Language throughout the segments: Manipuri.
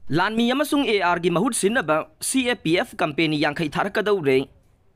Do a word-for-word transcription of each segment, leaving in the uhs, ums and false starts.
ꯂꯥꯟꯃꯤ ꯑꯃꯁꯨꯡ AR ꯒꯤ ꯃꯍꯨꯠ ꯁꯤꯟꯅꯕ CAPF company ꯌꯥꯡꯈꯩ ꯊꯥꯔꯛꯀꯗꯧꯔꯦ꯫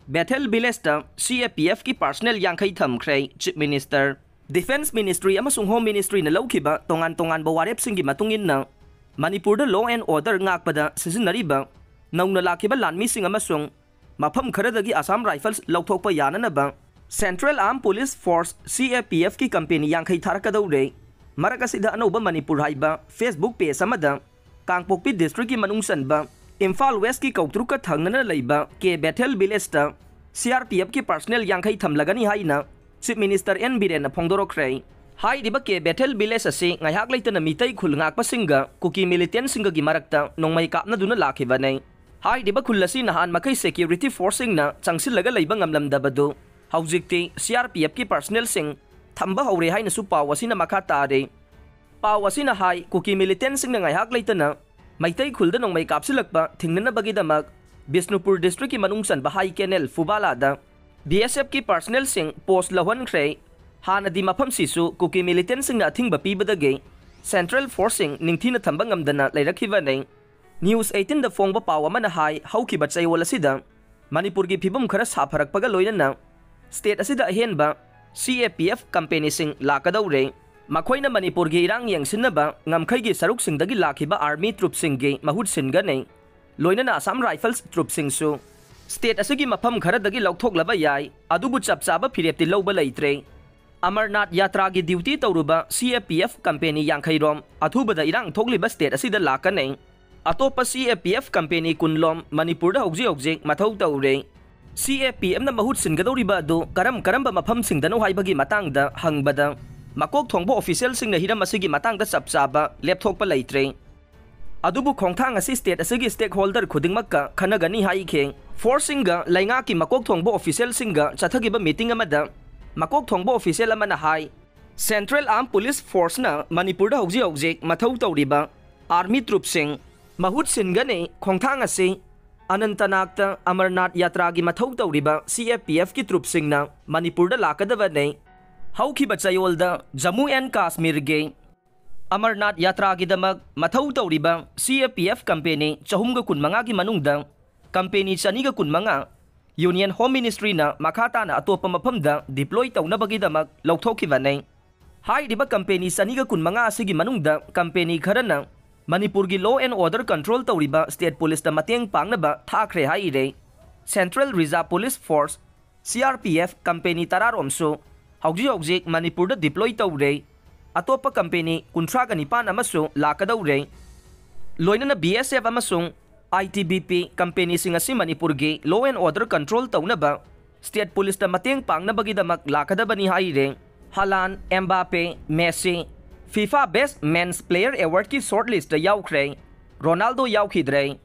ꯕꯦꯊꯦꯜ ꯚꯤꯂꯦꯖꯇ CAPF ꯀꯤ personnel ꯌꯥꯡꯈꯩ ꯊꯝꯈ꯭ꯔꯦ꯫ Chief Minister, Defence Ministry ꯑꯃꯁꯨꯡ Home Ministry ꯅ ꯂꯧꯈꯤꯕ ꯇꯣꯉꯥꯟ ꯇꯣꯉꯥꯟꯕ ꯋꯥꯔꯦꯞꯁꯤꯡꯒꯤ ꯃꯇꯨꯡ ꯏꯟꯅ, ꯃꯅꯤꯄꯨꯔꯗ law and order ꯉꯥꯛꯄꯗ ꯁꯤꯖꯤꯟꯅꯔꯤꯕ ꯅꯧꯅ ꯂꯥꯛꯈꯤꯕ ꯂꯥꯟꯃꯤꯁꯤꯡ ꯑꯃꯁꯨꯡ ꯃꯐꯝ ꯈꯔꯗꯒꯤ Assam Rifles ꯂꯧꯊꯣꯛꯄ ꯌꯥꯅꯅꯕ Central Armed Police Force, CAPF ꯀꯤ company ꯌꯥꯡꯈꯩ ꯊꯥꯔꯛꯀꯗꯧꯔꯦ꯫ ꯃꯔꯛ ꯑꯁꯤꯗ ꯑꯅꯧꯕ ꯃꯅꯤꯄꯨꯔ ꯍꯥꯏꯕ Facebook page ꯑꯃꯗ ꯀꯥꯡꯄꯣꯛꯄꯤ district ꯀꯤ ꯃꯅꯨꯡ ꯆꯟꯕ ꯏꯝꯐꯥꯜ West ꯀꯤ ꯀꯧꯇ꯭ꯔꯨꯛꯀ ꯊꯪꯅꯅ ꯂꯩꯕ ꯀꯦ ꯕꯦꯊꯦꯜ ꯚꯤꯂꯦꯖꯇ CRPF ꯀꯤ personnel ꯌꯥꯡꯈꯩ ꯊꯝꯂꯒꯅꯤ ꯍꯥꯏꯅ Chief Minister N ꯕꯤꯔꯦꯟꯅ ꯐꯣꯡꯗꯣꯔꯛꯈ꯭ꯔꯦ꯫ ꯍꯥꯏꯔꯤꯕ ꯀꯦ ꯕꯦꯊꯦꯜ ꯚꯤꯂꯦꯖ ꯑꯁꯤ ꯉꯥꯏꯍꯥꯛ ꯂꯩꯇꯅ ꯃꯤꯇꯩ ꯈꯨꯜ ꯉꯥꯛꯄꯁꯤꯡꯒ ꯀꯨꯀꯤ militantꯁꯤꯡꯒꯒꯤ ꯃꯔꯛꯇ ꯅꯣꯡꯃꯩ ꯀꯥꯞꯅꯗꯨꯅ ꯂꯥꯛꯈꯤꯕꯅꯤ꯫ ꯍꯥꯏꯔꯤꯕ ꯈꯨꯜ ꯑꯁꯤ ꯅꯍꯥꯟ ꯃꯈꯩ security forceꯁꯤꯡꯅ ꯆꯪꯁꯤꯜꯂꯒ ꯂꯩꯕ ꯉꯝꯂꯝꯗꯕꯗꯨ ꯍꯧꯖꯤꯛꯇꯤ CRPF ꯀꯤ personnelꯁꯤꯡ ꯊꯝꯕ ꯍꯧꯔꯦ ꯍꯥꯏꯅꯁꯨ ꯄꯥꯎ ꯑꯁꯤꯅ ꯃꯈꯥ ꯇꯥꯔꯤ꯫ ꯄꯥꯎ ꯑꯁꯤꯅ ꯍꯥꯏ, ꯀꯨꯀꯤ militantꯁꯤꯡꯅ ꯉꯥꯏꯍꯥꯛ ꯂꯩꯇꯅ ꯃꯩꯇꯩ ꯈꯨꯜꯗ ꯅꯣꯡꯃꯩ ꯀꯥꯞꯁꯤꯜꯂꯛꯄ ꯊꯤꯡꯅꯅꯕꯒꯤꯗꯃꯛ ꯕꯤꯁꯅꯨꯄꯨꯔ district ꯀꯤ ꯃꯅꯨꯡ ꯆꯟꯕ ꯍꯥꯏ ꯀꯦꯅꯦꯜ ꯐꯨꯕꯥꯂꯥꯗ BSF ꯀꯤ personnelꯁꯤꯡ post ꯂꯧꯍꯟꯈ꯭ꯔꯦ꯫ ꯍꯥꯟꯅꯗꯤ ꯃꯐꯝꯁꯤꯁꯨ ꯀꯨꯀꯤ militantꯁꯤꯡꯅ ꯑꯊꯤꯡꯕ ꯄꯤꯕꯗꯒꯤ Central Forceꯁꯤꯡ ꯅꯤꯡꯊꯤꯅ ꯊꯝꯕ ꯉꯝꯗꯅ ꯂꯩꯔꯛꯈꯤꯕꯅꯤ꯫ News eighteenꯗ ꯐꯣꯡꯕ ꯄꯥꯎ ꯑꯃꯅ ꯍꯥꯏ, ꯍꯧꯈꯤꯕ ꯆꯌꯣꯜ ꯑꯁꯤꯗ ꯃꯅꯤꯄꯨꯔꯒꯤ ꯐꯤꯕꯝ ꯈꯔ ꯁꯥꯐꯔꯛꯄꯒ ꯂꯣꯏꯅꯅ state ꯑꯁꯤꯗ ꯑꯍꯦꯟꯕ CAPF companyꯁꯤꯡ ꯂꯥꯛꯀꯗꯧꯔꯦ꯫ ꯃꯈꯣꯏꯅ ꯃꯅꯤꯄꯨꯔꯒꯤ ꯏꯔꯥꯡ ꯌꯦꯡꯁꯤꯟꯅꯕ ꯉꯝꯈꯩꯒꯤ ꯁꯔꯨꯛꯁꯤꯡꯗꯒꯤ ꯂꯥꯛꯈꯤꯕ army troopꯁꯤꯡꯒꯤ ꯃꯍꯨꯠ ꯁꯤꯟꯒꯅꯤ꯫ ꯂꯣꯏꯅꯅ Assam Rifles troopꯁꯤꯡꯁꯨ state ꯑꯁꯤꯒꯤ ꯃꯐꯝ ꯈꯔꯗꯒꯤ ꯂꯧꯊꯣꯛꯂꯕ ꯌꯥꯏ, ꯑꯗꯨꯕꯨ ꯆꯞ ꯆꯥꯕ ꯐꯤꯔꯦꯞꯇꯤ ꯂꯧꯕ ꯂꯩꯇ꯭ꯔꯦ꯫ ꯑꯃꯔꯅꯥꯊ ꯌꯥꯇ꯭ꯔꯥꯒꯤ duty ꯇꯧꯔꯨꯕ CAPF company ꯌꯥꯡꯈꯩ ꯔꯣꯝ ꯑꯊꯨꯕꯗ ꯏꯔꯥꯡ ꯊꯣꯛꯂꯤꯕ state ꯑꯁꯤꯗ ꯂꯥꯛꯀꯅꯤ꯫ ꯑꯇꯣꯞꯄ CAPF company ꯀꯨꯟ ꯂꯣꯝ ꯃꯅꯤꯄꯨꯔꯗ ꯍꯧꯖꯤꯛ ꯍꯧꯖꯤꯛ ꯃꯊꯧ ꯇꯧꯔꯤ꯫ CAPFꯅ ꯃꯍꯨꯠ ꯁꯤꯟꯒꯗꯧꯔꯤꯕ ꯑꯗꯨ ꯀꯔꯝ ꯀꯔꯝꯕ ꯃꯐꯝꯁꯤꯡꯗꯅꯣ ꯍꯥꯏꯕꯒꯤ ꯃꯇꯥꯡꯗ ꯍꯪꯕꯗ, ꯃꯀꯣꯛ ꯊꯣꯡꯕ officialꯁꯤꯡꯅ ꯍꯤꯔꯝ ꯑꯁꯤꯒꯤ ꯃꯇꯥꯡꯗ ꯆꯞ ꯆꯥꯕ ꯂꯦꯞꯊꯣꯛꯄ ꯂꯩꯇ꯭ꯔꯤ꯫ ꯑꯗꯨꯕꯨ ꯈꯣꯡꯊꯥꯡ ꯑꯁꯤ state ꯑꯁꯤꯒꯤ stakeholder ꯈꯨꯗꯤꯡꯃꯛꯀ ꯈꯟꯅꯒꯅꯤ ꯍꯥꯏꯈꯤ꯫ Forceꯁꯤꯡꯒ ꯂꯩꯉꯥꯛꯀꯤ ꯃꯀꯣꯛ ꯊꯣꯡꯕ officialꯁꯤꯡꯒ ꯆꯠꯊꯈꯤꯕ meeting ꯑꯃꯗ ꯃꯀꯣꯛ ꯊꯣꯡꯕ official ꯑꯃꯅ ꯍꯥꯏ, Central Armed Police Forceꯅ ꯃꯅꯤꯄꯨꯔꯗ ꯍꯧꯖꯤꯛ ꯍꯧꯖꯤꯛ ꯃꯊꯧ ꯇꯧꯔꯤꯕ army troopꯁꯤꯡ ꯃꯍꯨꯠ ꯁꯤꯟꯒꯅꯤ꯫ ꯈꯣꯡꯊꯥꯡ ꯑꯁꯤ ꯑꯅꯟꯇꯅꯥꯒꯇ ꯑꯃꯔꯅꯥꯊ ꯌꯥꯇ꯭ꯔꯥꯒꯤ ꯃꯊꯧ ꯇꯧꯔꯤꯕ CAPFꯀꯤ troopꯁꯤꯡꯅ ꯃꯅꯤꯄꯨꯔꯗ ꯂꯥꯛꯀꯗꯕꯅꯤ꯫ ꯍꯧꯈꯤꯕ ꯆꯌꯣꯜꯗ ꯖꯝꯃꯨ and ꯀꯥꯁꯃꯤꯔꯒꯤ ꯑꯃꯔꯅꯥꯊ ꯌꯥꯇ꯭ꯔꯥꯒꯤꯗꯃꯛ ꯃꯊꯧ ꯇꯧꯔꯤꯕ C A P F company ꯆꯍꯨꯝꯒ ꯀꯨꯟꯃꯉꯥꯒꯤ ꯃꯅꯨꯡꯗ ꯀꯝꯄꯦꯅꯤ ꯆꯅꯤꯒ ꯀꯨꯟꯃꯉꯥ Union Home Ministryꯅ ꯃꯈꯥ ꯇꯥꯅ ꯑꯇꯣꯞꯄ ꯃꯐꯝꯗ deploy ꯇꯧꯅꯕꯒꯤꯗꯃꯛ ꯂꯧꯊꯣꯛꯈꯤꯕꯅꯤ꯫ ꯍꯥꯏꯔꯤꯕ ꯀꯝꯄꯦꯅꯤ ꯆꯅꯤꯒ ꯀꯨꯟꯃꯉꯥ ꯑꯁꯤꯒꯤ ꯃꯅꯨꯡꯗ ꯀꯝꯄꯦꯅꯤ ꯈꯔꯅ ꯃꯅꯤꯄꯨꯔꯒꯤ law and order control ꯇꯧꯔꯤꯕ state policeꯇ ꯃꯇꯦꯡ ꯄꯥꯡꯅꯕ ꯊꯥꯈ꯭ꯔꯦ ꯍꯥꯏꯔꯦ꯫ Central Reserve Police Force, C R P F company ꯇꯔꯥꯔꯣꯝꯁꯨ ꯍꯧꯖꯤꯛ ꯍꯧꯖꯤꯛ ꯃꯅꯤꯄꯨꯔꯗ deploy ꯇꯧꯔꯦ꯫ ꯑꯇꯣꯞꯄ ꯀꯝꯄꯦꯅꯤ ꯀꯨꯟꯊ꯭ꯔꯥꯒ ꯅꯤꯄꯥꯟ ꯑꯃꯁꯨ ꯂꯥꯛꯀꯗꯧꯔꯦ꯫ ꯂꯣꯏꯅꯅ B S F ꯑꯃꯁꯨꯡ I T B P ꯀꯝꯄꯦꯅꯤꯁꯤꯡ ꯑꯁꯤ ꯃꯅꯤꯄꯨꯔꯒꯤ law and order control ꯇꯧꯅꯕ state policeꯇ ꯃꯇꯦꯡ ꯄꯥꯡꯅꯕꯒꯤꯗꯃꯛ ꯂꯥꯛꯀꯗꯕꯅꯤ ꯍꯥꯏꯔꯦ꯫ Haaland, Mbappe, Messi FIFA Best Men's Player Awardꯀꯤ shortlistꯇ ꯌꯥꯎꯈ꯭ꯔꯦ꯫ ꯔꯣꯅꯥꯜꯗꯣ ꯌꯥꯎꯈꯤꯗ꯭ꯔꯦ꯫